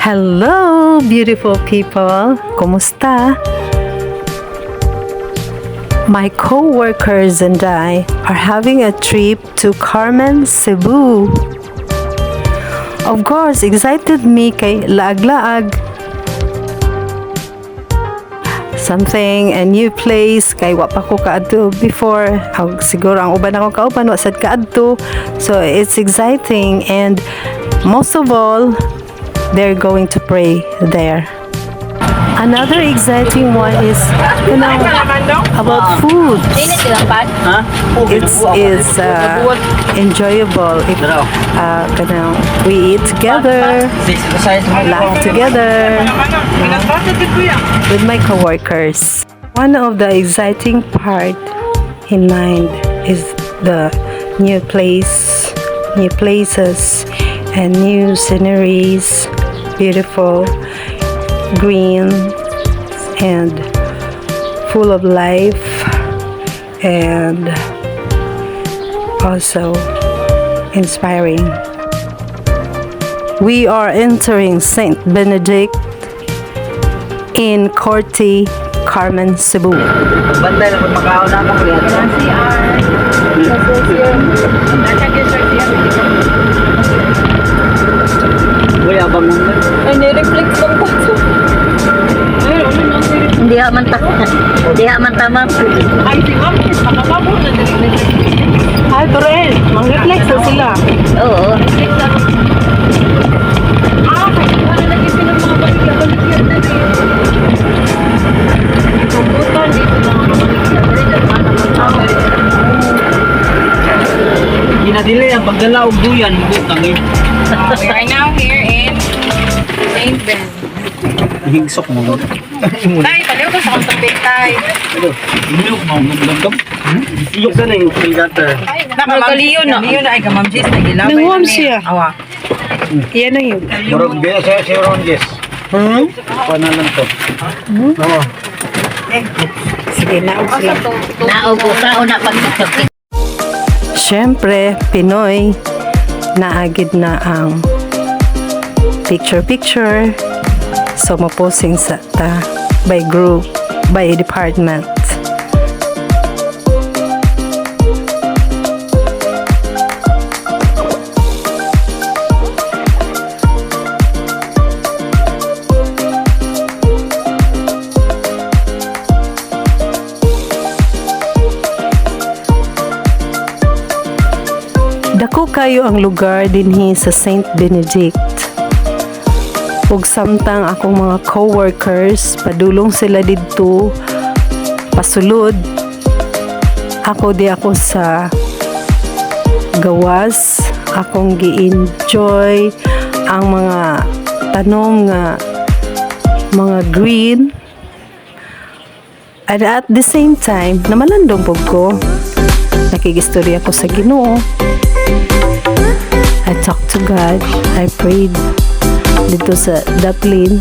Hello, beautiful people! Kumusta? My co-workers and I are having a trip to Carmen, Cebu. Of course, excited me kay laag-laag. Something, a new place, kay wa pa ko kaadto before. Ang, siguro ang uban akong kauban, wa sad kaadto. So, it's exciting and most of all, they're going to pray there. Another exciting one is about food. It's is enjoyable if kanang we eat together, laugh together with my coworkers. One of the exciting part in mind is the new place, new places, and new sceneries, beautiful, green, and full of life, and also inspiring. We are entering Saint Benedict in Corte, Carmen, Cebu. Bantay lang kung makaon na ako kuya. Uy, abang mo. Ay, nireflex lang po. Diha man ta, ma'am. Ay, si ma'am, makapabo na din. Ay, pero eh, mang-reflex na sila. Oo. Ah, kaya na lagi sila mga baligya-baligya na din. Kumputan dito mga baligya-baligya. Ginadili ang pagdala og duyan, butang eh. We are now here in St. Ben. Higsok mo. Tay, paliw ko sa akong tubig, tay. Milk mo, nagdagdag. Ilok sa nang filter. Nakaliyo na. Kaliyo na ay ka, Ma'am Jis, nagilabay. Nanguam siya. Awa. Yan ang yun. Murag biya sa si Ronjes. Panalan to. Oo. Sige, naog sila. Naog ko kaon na pag Siyempre, Pinoy, naagid na ang picture-picture. So, maposing sa ta by group, by department. Dako kayo ang lugar dinhi sa Saint Benedict. Ug samtang akong mga co-workers padulong sila didto pasulod, ako di ako sa gawas, akong gi-enjoy ang mga tanom nga mga green, and at the same time namalandong pud ko, nakigistorya ko sa Ginoo. I talked to God. I prayed dito sa daplin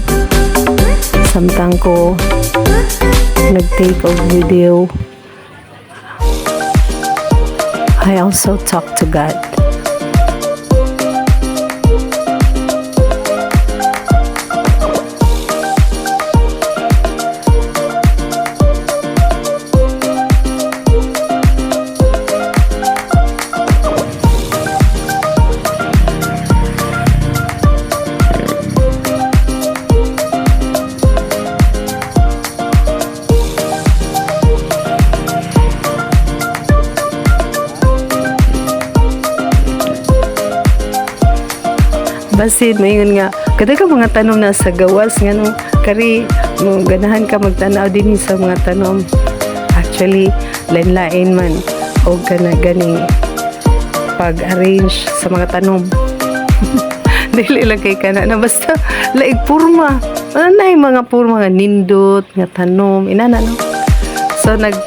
samtang ko nag-take og video. I also talk to God. Basin maingon nga kada ka mga tanom na sa gawas nga no kari mo ganahan ka magtanaw din sa mga tanom. Actually, lain-lain man og kana ganing pag-arrange sa mga tanom. Dili lang kay kana na basta laig purma. Wala na yung mga purma nga nindot nga tanom inana no. So nag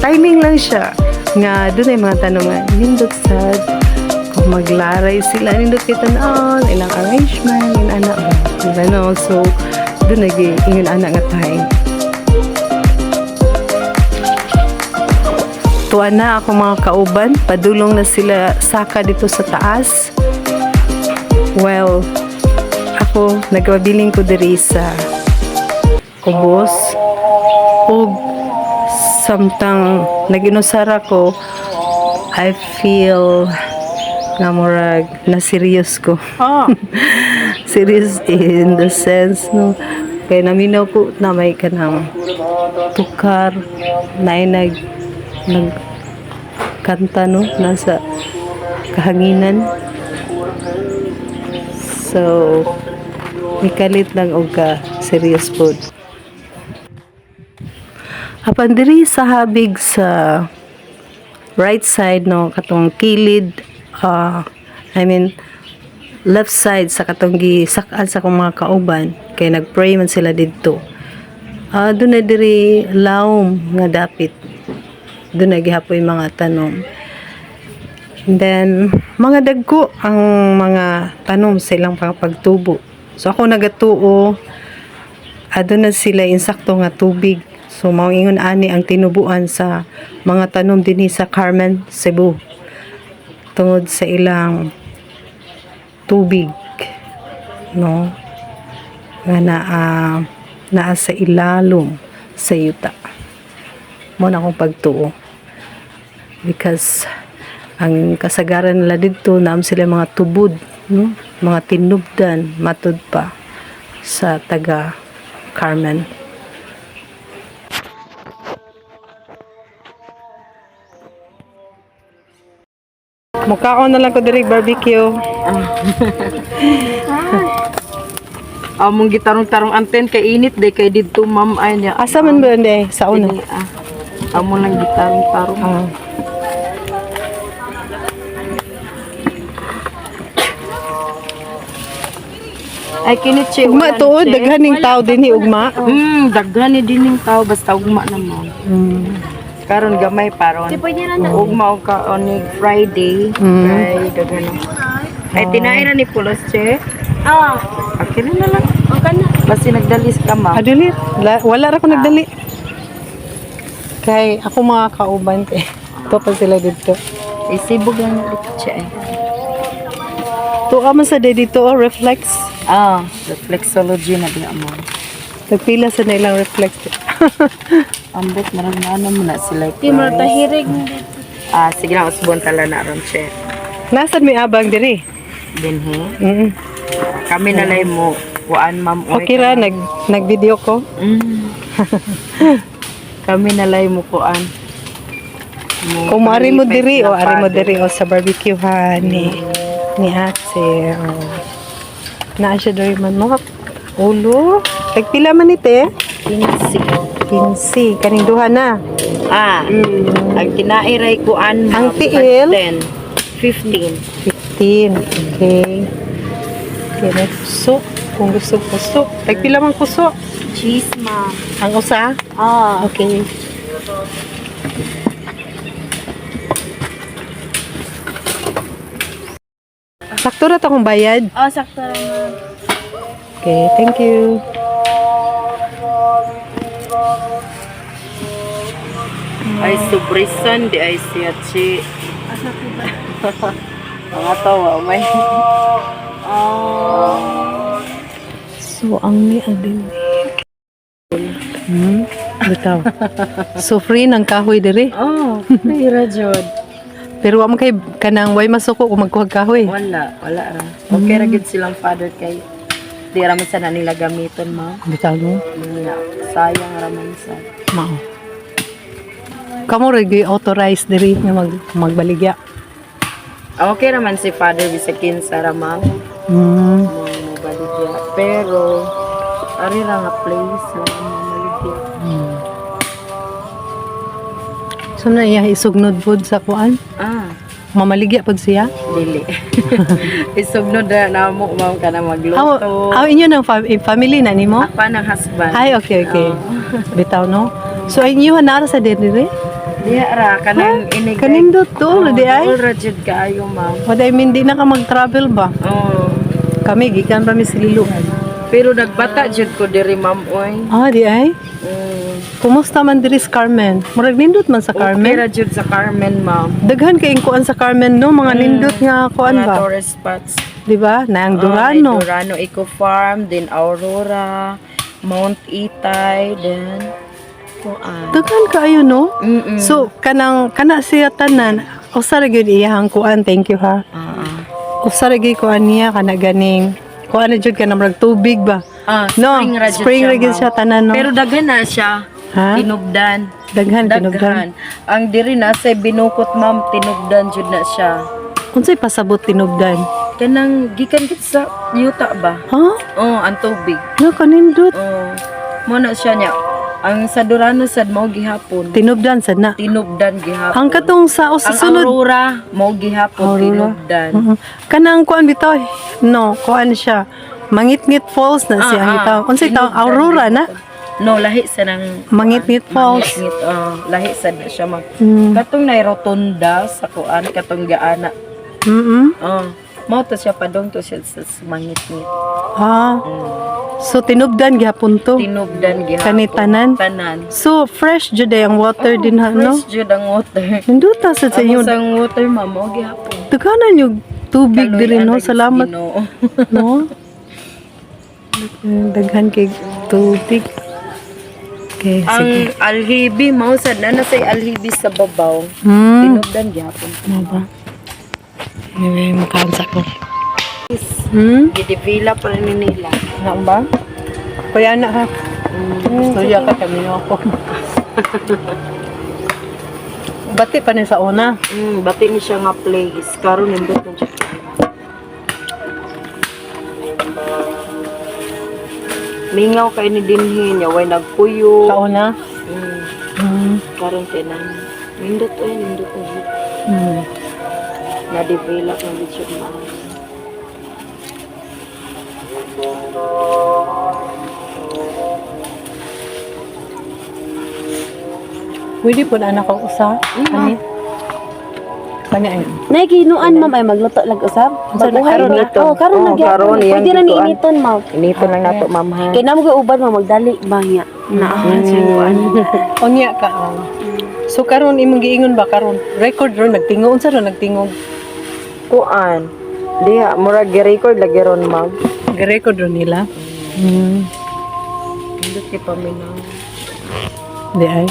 timing lang siya nga doon ay mga tanom nga nindot sad kung maglaray sila, nindot kay tan-on ilang arrangement inana ba, diba no? So doon nag ingon ana nga time. Tuwa na ako mga kauban, padulong na sila saka dito sa taas. Well, ako Nagpabilin ko diri sa ubos ug samtang naginusara ko, I feel nga murag na serious ko. Serious in the sense, no, kay naminaw ko na may kanang tukar na nag nag kanta, no, nasa kahanginan. So mikalit lang og ka serious pod. Apan diri sa habig sa right side, no, katong kilid, I mean left side sa katong gisak-an sa akong mga kauban kay nagpray man sila didto. Doon na diri lawom nga dapit. Doon na gihapoy mga tanom. And then mga dagko ang mga tanom sa ilang pagtubo. So ako nagatuo, aduna sila insakto nga tubig. So mao ingon ani ang tinubuan sa mga tanom dinhi sa Carmen, Cebu. Tungod sa ilang tubig, no, nga naa sa ilalom sa yuta. Mo na akong pagtuo. Because ang kasagaran nila didto, naam sila mga tubod, no, mga tinubdan matud pa sa taga Carmen. Mukaon na lang ko diri barbecue. Among gitarong-tarong anten kay init day kay didto, ma'am, ay niya. Asa man ba hindi? Sa una? Dili, ah. Amo lang gitarong-tarong. Ah. Ay kini che. Ugma tuod, daghan ning tao dinhi ugma. Daghan ni dining tao basta ugma na mo. Karon gamay paron. Ugma og kaon ni Friday. Kay daghan. Ay tinaay ra ni Pulos che. Ah. Akili na lang. Okay na. Basta nagdalis ka, ma'am. Aduli, wala ra ko nagdali. Kay ako mga kauban kay ito pa sila dito. Isibog lang na dito che. Eh. Tuwa man sa day dito oh, reflex. Ah, reflexology na diha mo. Nagpila sa na ilang reflex. Ambot marang na mo na sila. Di mo tahirig. Ah, sige lang usbon tala na ron che. Nasaan may abang diri? Dinhi. Kami na lay mo kuan, ma'am. Oy, Okay ra nag nag-video ko. Kami na lay mo kuan. Mo Kung maari mo diri kalipay o sila, ari mo father. diri o sa barbecue ha ni ate. Oh. Naa siya diri man mo. Ulo. Tagpila man ni te? 15. 15. Kaning duha na. Ah, ang tinairay kuan, ma'am. Ang tiil? 10, 15. 15. Okay. Okay, na kuso. Kung gusto kuso. Tagpila man kuso. Cheese, ma'am. Ang usa? Ah. Okay. Sakto ra to akong bayad. Oh, sakto lang, ma'am. Okay, thank you. Ay sobrisan di ay siya chi. Asa po ba? Mga tawa may. So, ang ni adin. Bitaw. So, free ng kahoy diri. Oh, free jud. Pero wa man kay kanang way masuko kung magkuhag kahoy. Wala, wala ra. Okay ra gid silang father kay di ra man sana nila gamiton, ma'am. Bitaw no. Nga, sayang ra man sa. Mao. Kamo ra gyud authorized diri nga magbaligya. Okay ra man si father bisag kinsa ra, ma'am. Mo mabaligya. Pero ari ra nga place ra mabaligya. So na iya isugnod pod sa kuan. Ah, Mamaligya pod siya. Dili. Isugnod na namo, ma'am, kana magluto. Aw, inyo ng family na nimo? Ako ng husband. Ay, okay. Bitaw no. So ay inyo nara sa diri? Diha ra kanang inig. Kanindot to, di ay. All ra jud kaayo, ma'am. What I mean, di na ka mag-travel ba? Oh. Kami, gikan pa mi Sililuan. Pero nagbata jud ko diri, ma'am, oy. Ah, di ay? Kumusta man diri sa Carmen? Murag nindot man sa Okay Carmen. ra jud sa Carmen, ma'am. Daghan kay kuan sa Carmen no, mga nindot nga kuan Mga ba? tourist spots. Di ba? Na ang Oh, Durano. may Durano Eco Farm, then Aurora, Mount Itay, then kuan. Daghan kaayo, no? Mm-mm. So kanang kana siya tanan, usa ra gyud iyahang kuan, thank you ha. Ah, ah. Usa ra gyud kuan niya kana ganing kuan na jud kana murag tubig ba. Ah, No, spring ra jud spring ra gyud ma'am. siya tanan, no. Pero daghan na siya. Ha? Tinubdan. Daghan tinubdan. Daghan. Ang diri na sa binukot, ma'am, tinubdan jud na siya. Unsay pasabot tinubdan? Kanang gikan gid sa yuta ba? Ha? Oh, ang tubig. No, kanindot. Oh. Mo na siya niya. Ang sa Durano sad mao gihapon. Tinubdan sad na. Tinubdan gihapon. Ang katong sa o sa Ang sunod. Aurora mao gihapon Aurora. tinubdan. Kanang kuan bitaw. No, kuan siya. Mangitngit Falls na siya Ah, ah. bitaw. Unsay tawag Tinubdan Aurora na? gihapon. No, lahi sa nang Mangitngit Falls. Mangitngit, oh, lahi sad na siya ma'am. Katong nay rotonda sa kuan katong gaana. Oh, mao to siya padong to siya sa mangitngit. Ah. So tinubdan gihapon to. Tinubdan gihapon. Kani tanan? Tanan. So fresh jud ay ang water din ha, no? Fresh jud ang water. Nindota sa sa Ang inyo. sang water, ma'am, mao gihapon. Daghanan yung tubig Kaloy diri, no? ang nagis Salamat, Ginoo. no? Daghan kay tubig. Okay, Ang sige. alhibi, mao sad na nasa alhibi sa babaw. Tinubdan gihapon. Ano ba? Anyway, makaon sa ko. Gidivila pa rin nila. Ano ba? Kuya na ha. Istorya ka kami ako. Bati pa ni sa una. Bati ni siya nga place. Karon nindot na siya. Mingaw kay ni dinhi niya way nagpuyo. Sa una? Karon tinan. Nindot oy, nindot na siya. Na develop na gid siya ma'am. Pwede po na anak ko usa. Kani? Kani ay. Nay ginuan ma'am ay magluto lag usab. Unsa na, Baguhan karon na. na? Oh, karon na Oh, gyapon. karon, iyang Pwede ra ni gituan. initon ma'am. Inito lang nato ma'am ha. Kay namo uban ma'am magdali ba niya. Naa siya kuan. Unya ka. Oh. So karon imong giingon ba karon? Record ron nagtingog unsa ron nagtingog? Kuan. Diha murag gi-record lagi ron ma'am. Gi-record ron nila. Nindot kay paminaw. Di ay.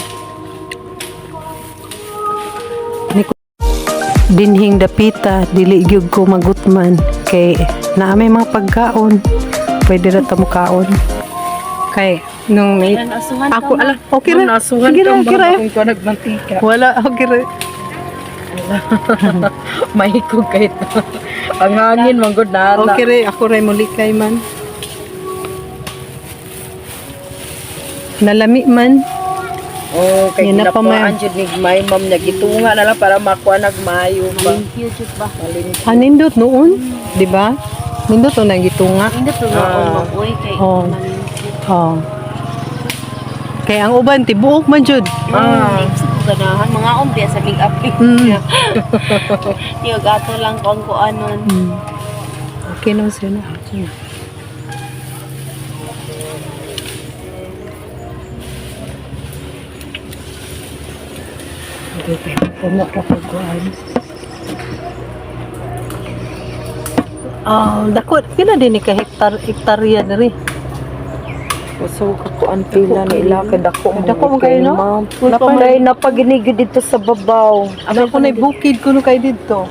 Dinhing dapita, dili gyud ko magutman kay naa may mga pagkaon. Pwede ra ta mukaon. Kay nung may ako ala okay ra. Nasuhan Sige ra, ka okay ra. kung ka nagmantika. Wala, okay ra. Mahikog kay to. Ang hangin manggod na Okay ra, ako ra mulikay man. Nalami man. Oh, kay Yan na pa, ma'am. ginapuan jud ni may ma'am niya gitunga na lang para makuha nagmayo ba. Jud ba? Anindot noon, di ba? Nindot o nagitunga. Nindot to noon ma'am oy kay. Oh. Oh. Kay ang uban tibuok man jud. Ah, Sa ko ganahan mga umpya sa big up. Tiyog ato lang kung kuanon. Okay no siya na. Okay na. Okay, puno ra pag kuan. Ah, dako pila din ni ka hektar hektarya diri. so ka kuan pila ni ila kay dako man Dako man kayo, no? ma'am. Wala pa Kay napaginigid dito sa babaw. Dako na bukid kuno kay didto.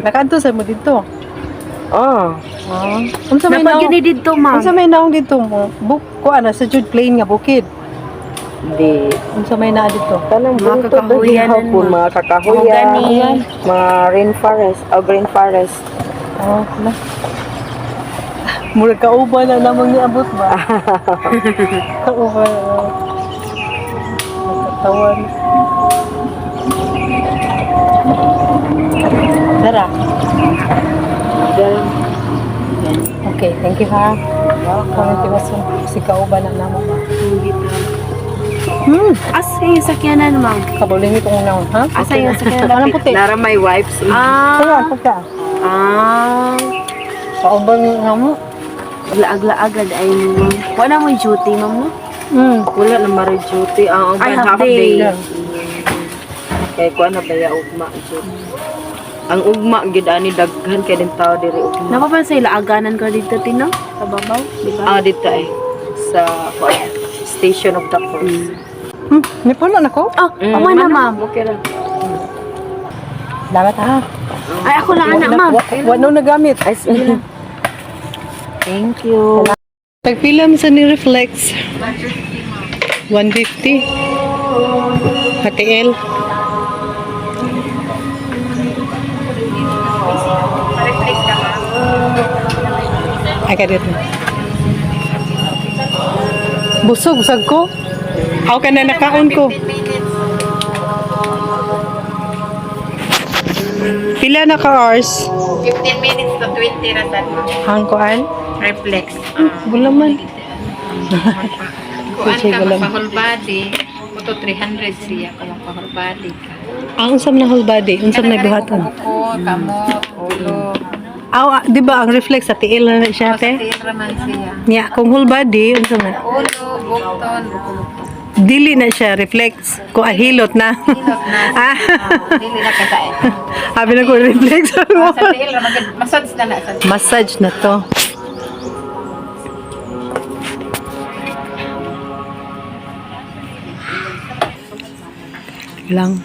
Nakaadto sa mo didto. Ah, Ah. Unsa may naong? Napagini didto ma'am. Unsa may naong didto mo? Buk kuan na sa jud plain nga bukid. di. Unsa may naa didto? Tanang Mga buntod na kakahuyanan, gihapon, ma'am. mga kakahuyan, Mahogany. mga rainforest, oh, green forest. Oh, na. Murag kauban na namang niabot ba? Kauban na. Nagkatawan. Tara. Okay, thank you ha. Welcome. Tiwason si kauban na namo. Asa yung sakyanan ma'am? Kabulin itong unang, ha? Asa yung sakyanan? Anong puti? Nara may wipes. Ah, Tara, pagka. ah. Kauban nga mo. Laag-laag ay mo ma'am. Wala mo duty ma'am no? Wala na mara duty. Ah, Ay, ang half day. Kay kuan na baya ugma jud. Ang ugma gid ani, daghan kay din tao diri ugma. Napapansin laaganan ka dito, Tino? Sa babaw, di ba? Ah, dito eh. Sa kuan, Station of the Cross. Ni puno na ko? Oh, mm, na, ma'am. Okay ra. Salamat ha. Ay, ako na, anak, ma'am. Wa no nagamit. Ay, sige lang. Thank you. Tagpila man sa ni reflex? 150. HTL. Ay, ka dito. Busog, busog ko. Ako ka na nakaon ko. Pila na ka hours? 15 minutes to 20 ra sad. Ang kuan? Reflex. Gulaman. Kuan Sige, ka gulam. magpa-whole body. Puto 300 siya kung magpa-whole body ka. Ang unsam na whole body, unsam na buhaton. Kuko, kamot, ulo. Aw, ah, di ba ang reflex sa tiil na na siya Sa te? tiil ra man siya. Nya, kung whole body, unsa na? Ulo, bukton, buko-buko. Dili na siya reflex. Kung ahilot na. Hilot na. Ah. Dili na kasa eh. Sabi na ko reflex mo. Sa tiil ra man gud- massage na na sa Massage na to. Lang.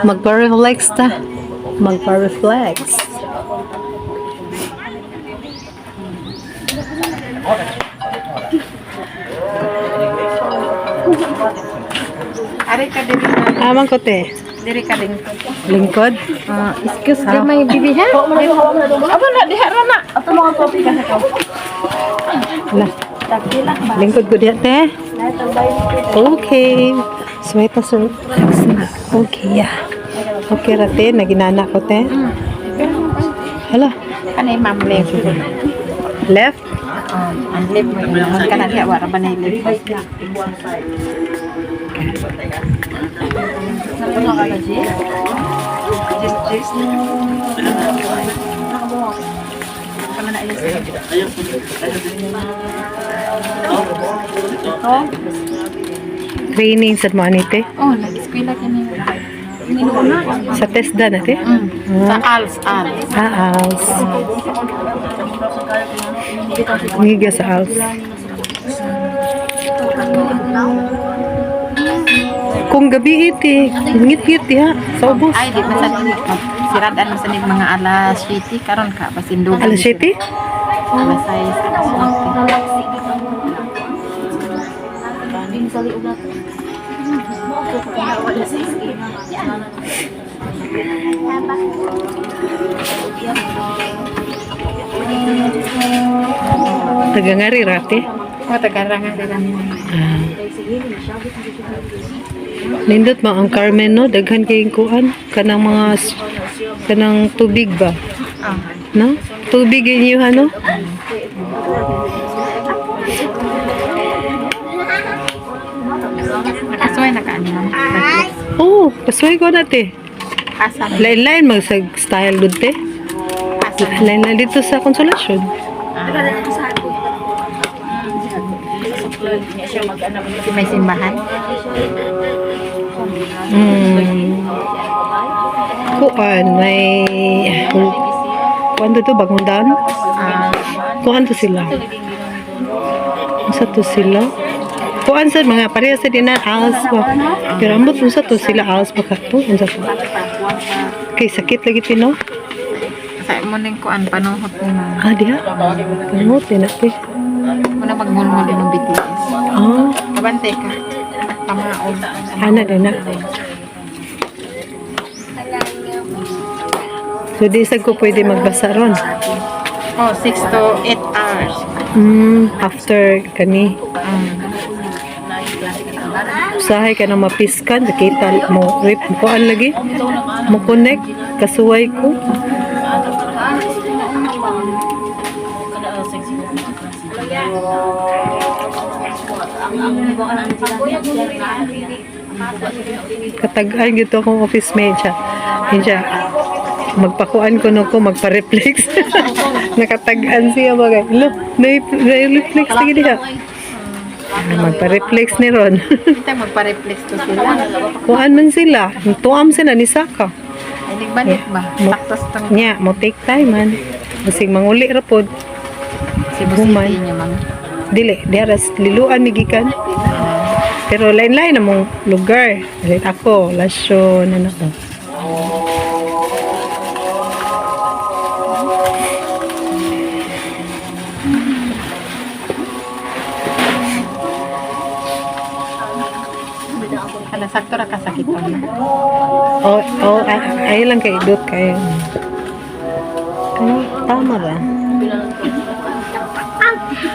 Magpa-reflex ta. Magpa-reflex. Ari ka diri na. Amang ko te. Diri ka lingkod. Lingkod. Excuse me, may bibi ha? Abo na diha ra na. Ato mga coffee ka sa Wala. Lingkod ko diha te. Okay. Sweat na sir. Relax na. Okay, yeah. Okay ra te, naginana ko te. Hala, Kanay ma'am left. Left. Ang left mo yun. Kana diha wara ba na left. Training sa mga ni te. Oh, nag-eskwela kini. Sa TESDA na te. Sa ALS, ALS. Ah, ALS. Niga sa ALS. Kung gabi iti, ngit-ngit diha sa ubos. Ay, di man sa siradan man sa nig mga alas 7 karon ka basin dugan. Alas 7? Alas 6, alas 7. Tagangari rate. Oh, tagarang nga dira. Nindot ma ang Carmen no, daghan kayong kuan kanang mga kanang tubig ba? No? Tubig inyo ano? Nakasuway na ka ani ma'am. Oh, pasway ko na te. Asa? Lain-lain mag sa style gud te. Asa? Lain-lain dito sa Consolacion. May simbahan. Kuan may kuan to bagong daan. Kuan to sila. Unsa to sila? Kuan sa mga pareha sa dinan alas ba. Pero ambot unsa to sila alas ba kato? Unsa to? Kay sakit lagi tino. Sa mo ning kuan panuhot ni ma'am. Ah, diha. Ano tinate? Muna magmulmul imong BTS. Ah, Kabante ka. Pamaon. ana din na. So di sad ko pwede magbasa ron. Oh, 6 to 8 hours. After kani. Usahay ka na mapiskan, nakita mo, rip, kuan lagi, mo connect, kasuway ko. Katagaan gito akong office mate siya. Yun siya, magpakuan ko no ko, magpa-reflex. Nakatagaan siya bagay. Look, na-reflex lagi diha. Magpa-reflex ni Ron. Kita magpa-reflex to sila. Kuan man sila. Tuam sila ni Saka. Ay, nagbalik ba? Saktos tong Nya, mo take time man. Basig manguli ra pod. Cebu Human. City niya, ma'am. Dili, diara sa Liloan mi gikan. Pero lain-lain na mong lugar. Dili ako, Lasyon, ano ko. Kana sakto ra kasakiton. Oh, ay, ay lang kay idot kayo. Ay, tama ba?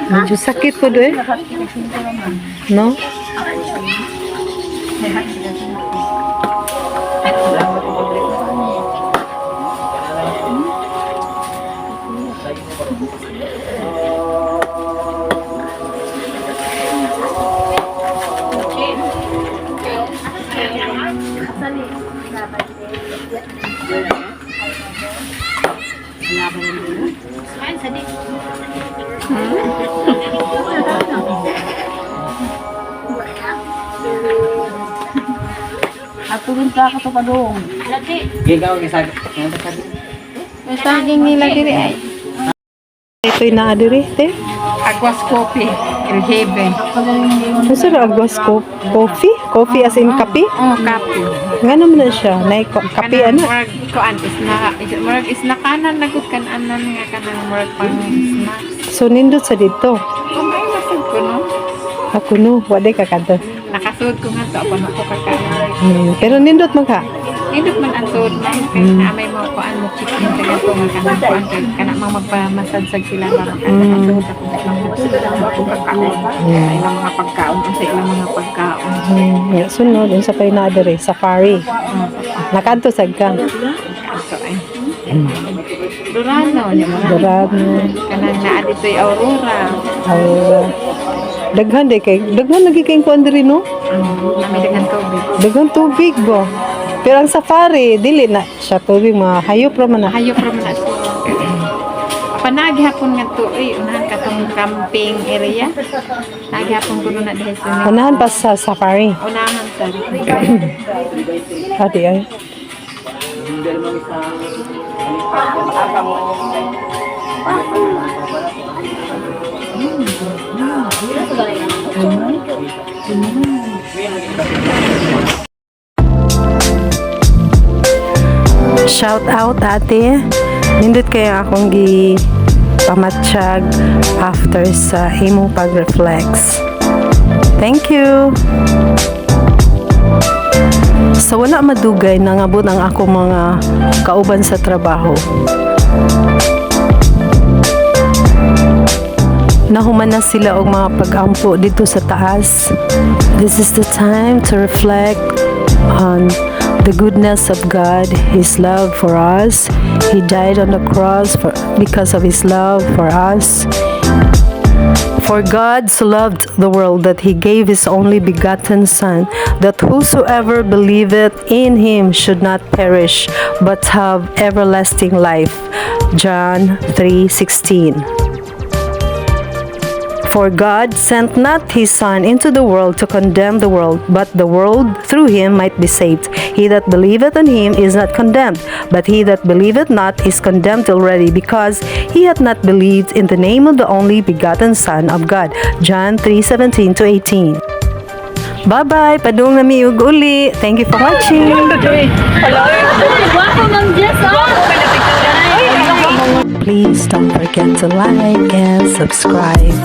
Medyo sakit po doon. No? Gigaw kisag. May saging nila diri ay. Ito'y naadiri, te. Agwas coffee, El Jebe. Ano sa agwas ko? Coffee? Coffee as in kape? Oh, kape. Nga naman na siya. Nay, kape Kanang ano? Murag kuan isna, murag isna kanan lagot kan anan nga kanang murag pang snack. So, nindot sa dito. Oh, may masud ko no. Ako no, wala ka kada. Nakasud ko nga to apan ako kakaon. Pero nindot man ka. Nindot man ang sud man kay na may mga kuan mo chicken sa ganito nga kanang kuan kay kana mga magpamasadsag sila ba makasud ako ako kakaon. Sa ilang mga pagkaon, sa ilang mga pagkaon. Yeah, sunod, unsa pa'y naadiri? Safari. Nakadto sad ka. Ato ay. Durano niya mga Dorado. kanang naa dito'y Aurora. Aurora. Daghan day kay daghan lagi kay kuan diri no. May daghan tubig. Daghan tubig ba. Pero ang safari dili na siya tubig, mga hayop ra man na. Hayop ra man na siya. Panagihapon nga to eh, unahan ka tong camping area. Nagihapon ko na dahil sa Unahan pa sa safari. Unahan sa Adi ay. Shout out, ate. Nindot kayo akong gi pamatsyag after sa imong pag-reflex. Thank you. Sa wala madugay, nangabot ang ako mga kauban sa trabaho. Nahuman na sila og mga pag-ampo dito sa taas. This is the time to reflect on the goodness of God, His love for us. He died on the cross because of His love for us. For God so loved the world that he gave his only begotten Son, that whosoever believeth in him should not perish, but have everlasting life. John 3:16. For God sent not his Son into the world to condemn the world, but the world through him might be saved. He that believeth on him is not condemned, but he that believeth not is condemned already, because he hath not believed in the name of the only begotten Son of God. John 3:17 to 18. Bye-bye! Padung na mi ug uli. Thank you for watching. Please don't forget to like and subscribe.